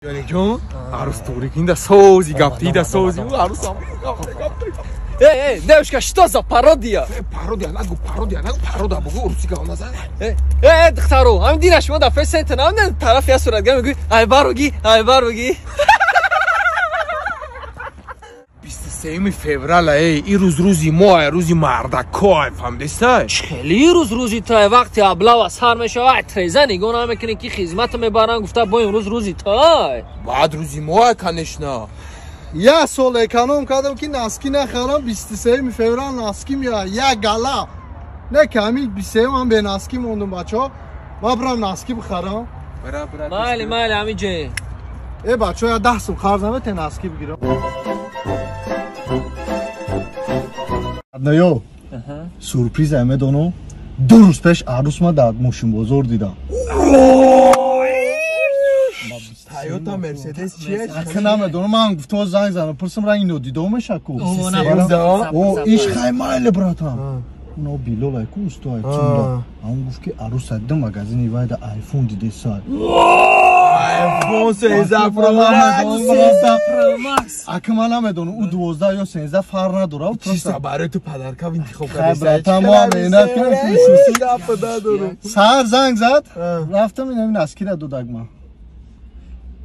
Ҷон, арӯс туғри кунда сози гаптида сози арӯсам. Эй, эй, девушка, что за пародия? Пародия нагу, пародия нагу, парода бугу урусӣ гап назан. Эй, эй, духтаро, ҳамин дина шумо дар фейс-центр намедонед тарафи як суратгар мегӯӣ, ай баруги, ай баруги. 23 феврал, эй, ин рӯз рӯзи мо, ай рӯзи мардако, ай фаҳмидистай? Хеле рӯз рӯзи тай, вақти аблава сар мешава, ай треза нигоҳ намекунӣ ки хизмата мебаранд, гуфта бо имрӯз рӯзи тай. Баъд рӯзи мо, ай, конечно. Як сол эконом кардам ки носки нахарам, 23 феврал носки меояд, як гала. Не ки ҳамин 23 ман бе носки мондум, бачаҳо. Ман бирам носки бихарам. Майли, майли, ҳамин ҷе. Э, бачаҳо, я 10 сум қарз намете носки бигирам. Ё, сюрприз медонам. 2 рӯз пеш арӯс ма дар мошинбозор дидам. Тойота, Мерседес чист? Ака намедонам, ман гуфтам занг занам, пурсам ранги ино дидо меша ку. О, иш хай майли, братан. Уно Билол ай ку усто ай цунда. Ам гуфт ки арӯс ай ду магазини вай да айфон дидесай. iPhone 13 Pro Max. Ака ман намедонам, ӯ 12 ё 13 фарқ надорад. Чиста барои ту подарка интихоб Хай, братан, мо ҳам меҳнат кардем. Саҳар занг зад, рафтам ин ҳамин носкира додак ман.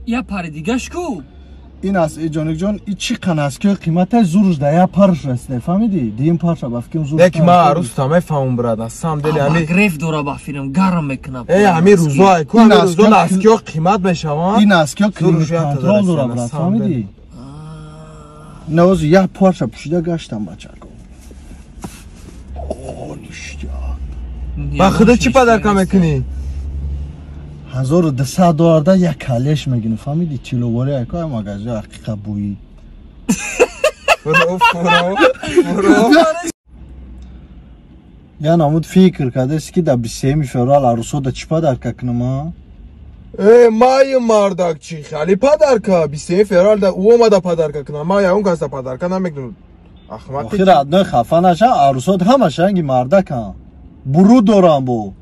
Я пари дигаш ку? Ин аст, э, ҷоникҷон, и чӣ қа носкиҳои қиматай зурш да як парш расида, фаҳмидӣ? Дуюм парша ба фикрам зурш. Яки ман арӯста мефаҳмам, брат, на самом деле ҳами греф дора ба филм гарм мекунад. Э, ҳами рӯзо ай ку, ҳами рӯзо носкиҳо қимат мешаванд. Ин носкиҳо климат контрол дора, брат, фаҳмидӣ? На ҳозир як парша пӯшида гаштам, бачако. О, ништяк. Ба худо чӣ подарка мекунӣ? 1200 доллар да як калеш мегирем, фаҳмидӣ? Тиловори айко ай магазин ҳақиқа буӣ. Фуро, фуро, фуро. Я намуд фикр кардеси ки дар 23 феврал арӯсода чӣ подарка кунам, а? Э, майи мардак чӣ хали подарка? 23 феврал да ӯ омада подарка кунам, ман ягон кас да подарка намекунам. Ахмақи. Охир, адной хафа наша, арӯсод ҳамаш ранги мардакам. Буру дорам бо.